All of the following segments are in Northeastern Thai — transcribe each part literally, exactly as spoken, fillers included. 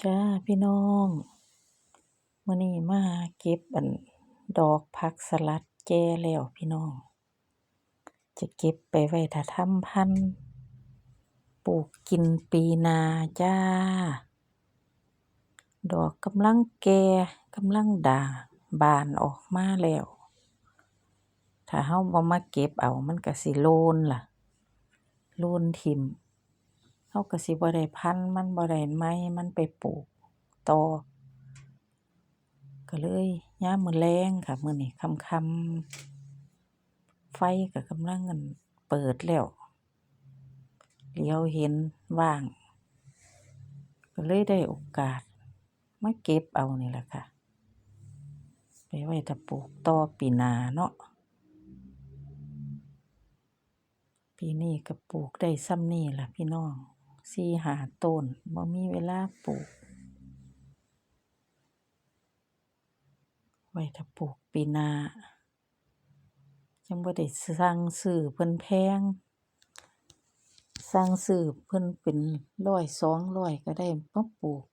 จ้าพี่น้อง มื้อนี้มาเก็บอันดอกผักสลัดแก่แล้วพี่น้อง จะเก็บไปไว้ถ้าทำพันธุ์ปลูกกินปีหน้าจ้า ดอกกำลังแก่ กำลังด่าง บานออกมาแล้ว ถ้าเราบ่มาเก็บเอา มันก็สิโลนล่ะ โลนถิ่ม เราก็สิบ่ได้พันธุ์มัน บ่ได้ไม้มันไปปลูกต่อ ก็เลยยามมื้อแลงค่ะ มื้อนี้ค่ำๆ ไฟก็กำลังอันเปิดแล้ว เหลียวเห็นว่าง ก็เลยได้โอกาสมาเก็บเอานี่แหละค่ะ ไปไว้ถ้าปลูกต่อปีหน้าเนาะ ปีนี้ก็ปลูกได้ส่ำนี้ล่ะพี่น้อง สี่ห้าต้น บ่มีเวลาปลูก ไว้ถ้าปลูกปีหน้า จั่งบ่ได้สั่งซื้อเพิ่นแพง สั่งซื้อเพิ่นเป็นร้อยสองร้อยก็ได้มาปลูก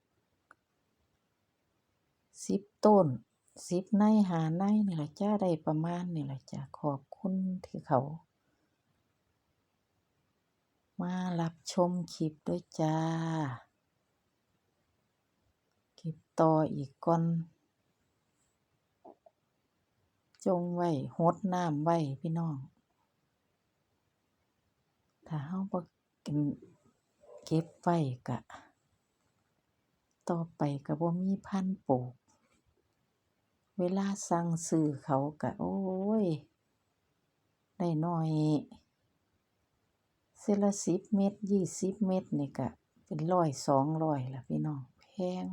สิบต้น สิบใน ห้าในนี่ล่ะจ้า ได้ประมาณนี่ล่ะจ้า ขอบคุณที่เขามารับชมคลิปด้วยจ้า เก็บต่ออีกก่อน จ่งไว้ หดน้ำไว้พี่น้อง ถ้าเราบ่กิน เก็บไว้ก็ ต่อไปก็บ่มีพันธุ์ปลูก เวลาสั่งซื้อเขาก็ โอ้ย ได้น้อย เทื่อละสิบเม็ด ยี่สิบเม็ดนี่ก็เป็นร้อยสองร้อยล่ะพี่น้อง แพง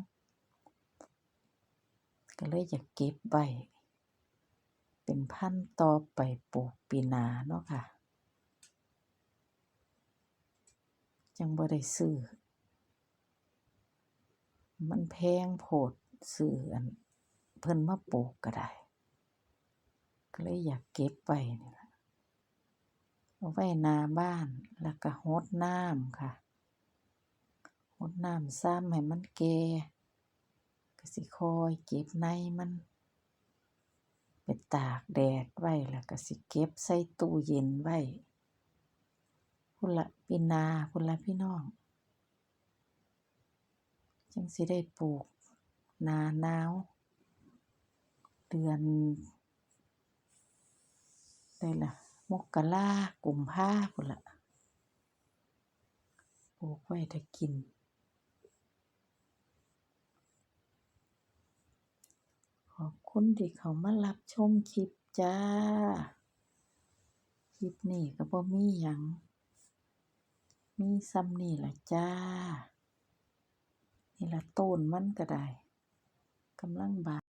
ก็เลยอยากเก็บไว้ เป็นพันธุ์ต่อไปปลูกปีหน้าเนาะค่ะ จั่งบ่ได้ซื้อ มันแพงโพด ซื้ออันเพิ่นมาปลูกก็ได้ ก็เลยอยากเก็บไว้นี่ล่ะ เอาไว้หน้าบ้าน แล้วก็หดน้ำค่ะ หดน้ำซ้ำให้มันแก่ ก็สิค่อยเก็บในมัน ไปตากแดดไว้ แล้วก็สิเก็บใส่ตู้เย็นไว้ พุ้นละ ปีหน้าพุ้นละพี่น้อง จั่งสิได้ปลูกหน้าหนาว เดือนใดล่ะ มกรา กุมภาพุ้นละ ปลูกไว้ถ้ากิน ขอบคุณที่เข้ามารับชมคลิปจ้า คลิปนี้ก็บ่มีหยัง มีส่ำนี้ล่ะจ้า นี่ล่ะต้นมันก็ได้ กำลังบาน